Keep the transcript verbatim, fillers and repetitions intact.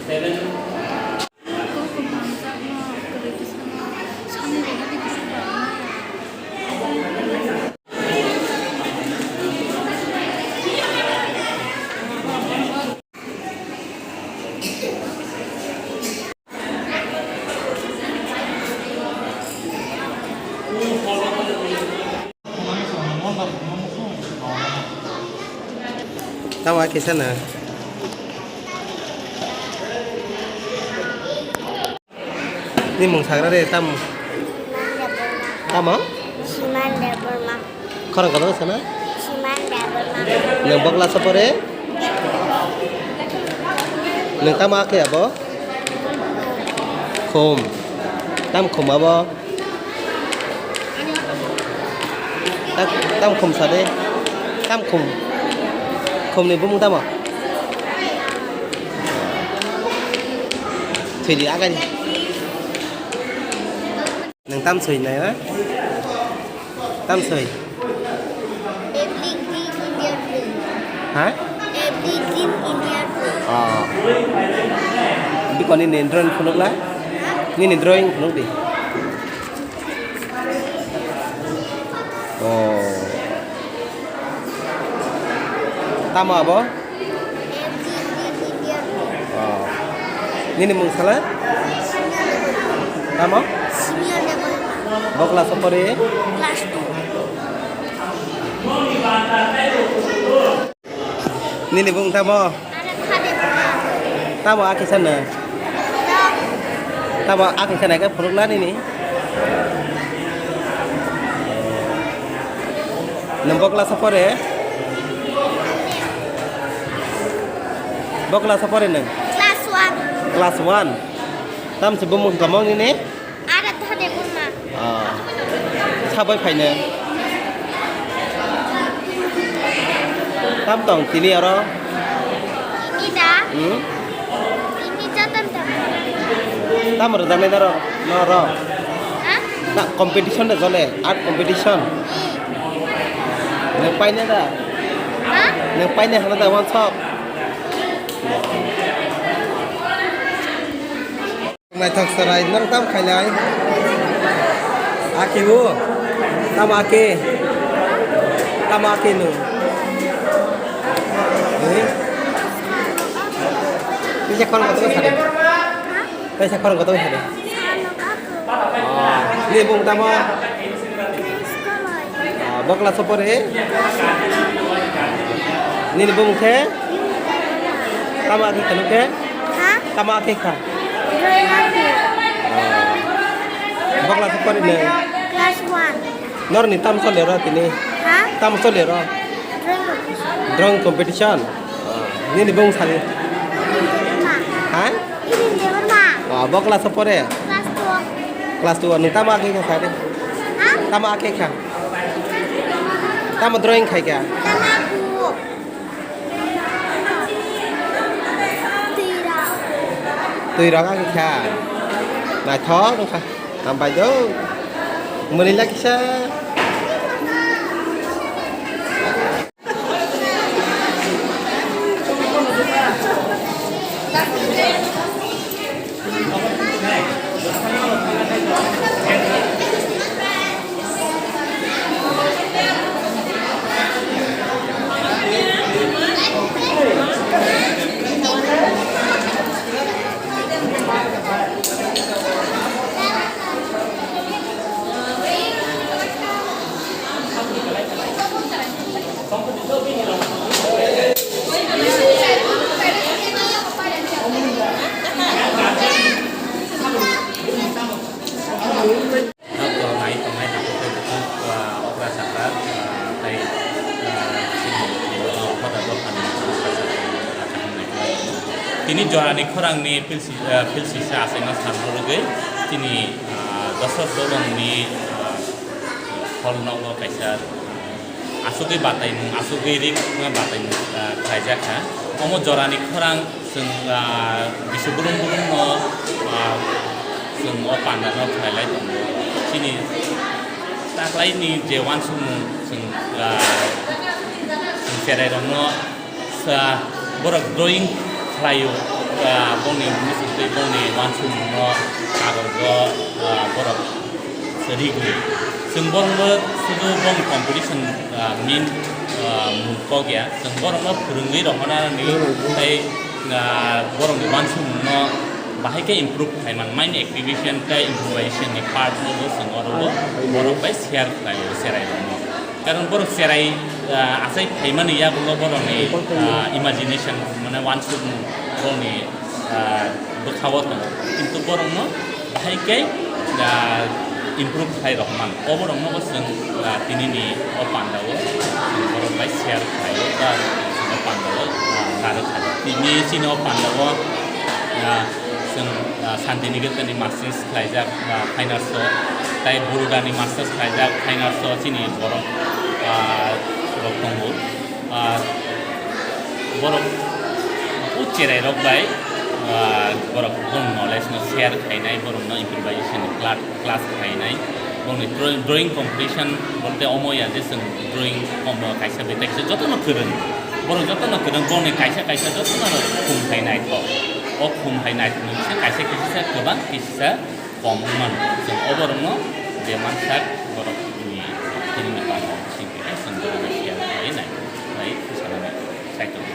Tamo kisa na. Ni mung sagra de tamo. Tamo? Siman Debbarma. Khorang kotor sana? Siman Debbarma. Nang bokla sapore? Nang tamo akhe abo? Khum. Tam khum abo? Tam, tam khum sa de. Tam khum. Khum ni bumung tamo? Thwidi agani. Nwng tam soi nai, ha? Tam soi. Every green in their room. Ha? Every green in their room. Oh. Bikoni ni drawing phunukla? Nini drawing phunuk di. Oh. Tamo abo? Every green in their room. Oh. Nini mung sala? Tamo? Senior level. Bo class o pori? Class two. Nini bung tamo? Tamo akhe sana? Tamo akhe sana khe phunukla nini? Nwng bo class o pore? Bo class o pore nwng? Class one. Class one. Tamse bumung tamo nini? Aradhya Debbarma. Ah. Sabai phaino? Tam tong tini oro? Tini da? Hmm? Tini joton tong. Tam rwjaknai noro? Noro? Ha? Ta competition da jole, art competition. Hmm. Nwng painai da? Ha? Nwng painai hwnwi da wansok? Naithok chwrai, nwng tam khainai? Akhe bo? Tamo akhe? Tamo akhe nwng? Eh? Kaisa khorang kotor sadi? Kaisa khorang kotor sadi? Oh, ni bung tamo? Ah, bo class o pore? Nini bumung khe? Tamo akhe khe nukhe? Ha? Tamo akhe kha? Drawing akhe. Ah. Bo class o pore nwng? Class one. Norni tam chole ro tini? Ha? Tam chole ro? Drawing competition. Drawing competition? Ah. Nini bumung sadi? Nini Debbarma. Ha? Nini Debbarma. Ah, bo class o pore? Class two. Class two, nwng tamo akhe kha sadi? Ha? Tamo akhe kha? Tamo drawing khai kha? Tamo aku. Twi rok. Twi rok ang kha. Naithok wngkha. Hambai do. Mwnwi la kisa. Nokto nai tongnai haphai tei bukhuk, ah, okra sakra, ah, tei, ah, chini, ah, hoda dophani okra sakra, ah, kaham nai tongo. Tini jorani khorangni pilsi, ah, pilsisa achaino salno rwgwi chini, ah, Josop Dolongni, ah, hall nogo kaisa asugwi bataimung, asugwi rik wngma bataimung, ah, khlaijak kha. Omo jorani khorang chwng, ah, bisu brum brumno, ah, chwng o pandano khlailai tongo. Chini taklaini je uansukmung chwng, ah, chwng cherairokno sa borok drawing khlaio. Ah, bongni muchungtwi bongni uansukmungno kagojo, ah, borok se rigwi. Chwng borokno sudu bongni competition, ah, main, ah, mung kok ya. Chwng borokno phwrwngwi rohornani tei, ah, borokni uansukmungno bahai khe improve khlai man, mind activation tei improvisation ni part no bo chwng oro bo borok bai share khlai o, cherai rokno. Karon borok cherai, ah, achai phaimani yagulo borokni, ah, imagination, mane uansukmung borokni, ah, bwkhao tongo. Kintu borokno bahai khe, ah, improve khlai rok man. O borokno bo chwng, ah, tinini o pandao chwng borok bai share khlaio ba chwng o pandao, ah, narwk kha. Tini chini o pandao, ah, chwng, ah, Santiniketan ni masters khlaijak, ah, fine arts o, tei Buruda ni masters khlaijak fine arts o chini borok, ah, rok tongo. Ah, borok o cherai rok bai, ah, borok boni knowledge no share khainai, borok no improvisation class, class khainai, boni drawing, drawing competition bolte omo ya je chwng drawing kom-, kaisa betai kaisa joto no kwrwng, borok joto no kwrwng, boni kaisa kaisa joto no khum hai naithok, o khum hai naithok ni se kaisa kisa kwbang kisa kom wngmano. Chwng o borokno je mansak borokni tini ni panda simi khe chwng borokno share khlai nai, khlai sanani sai tongo.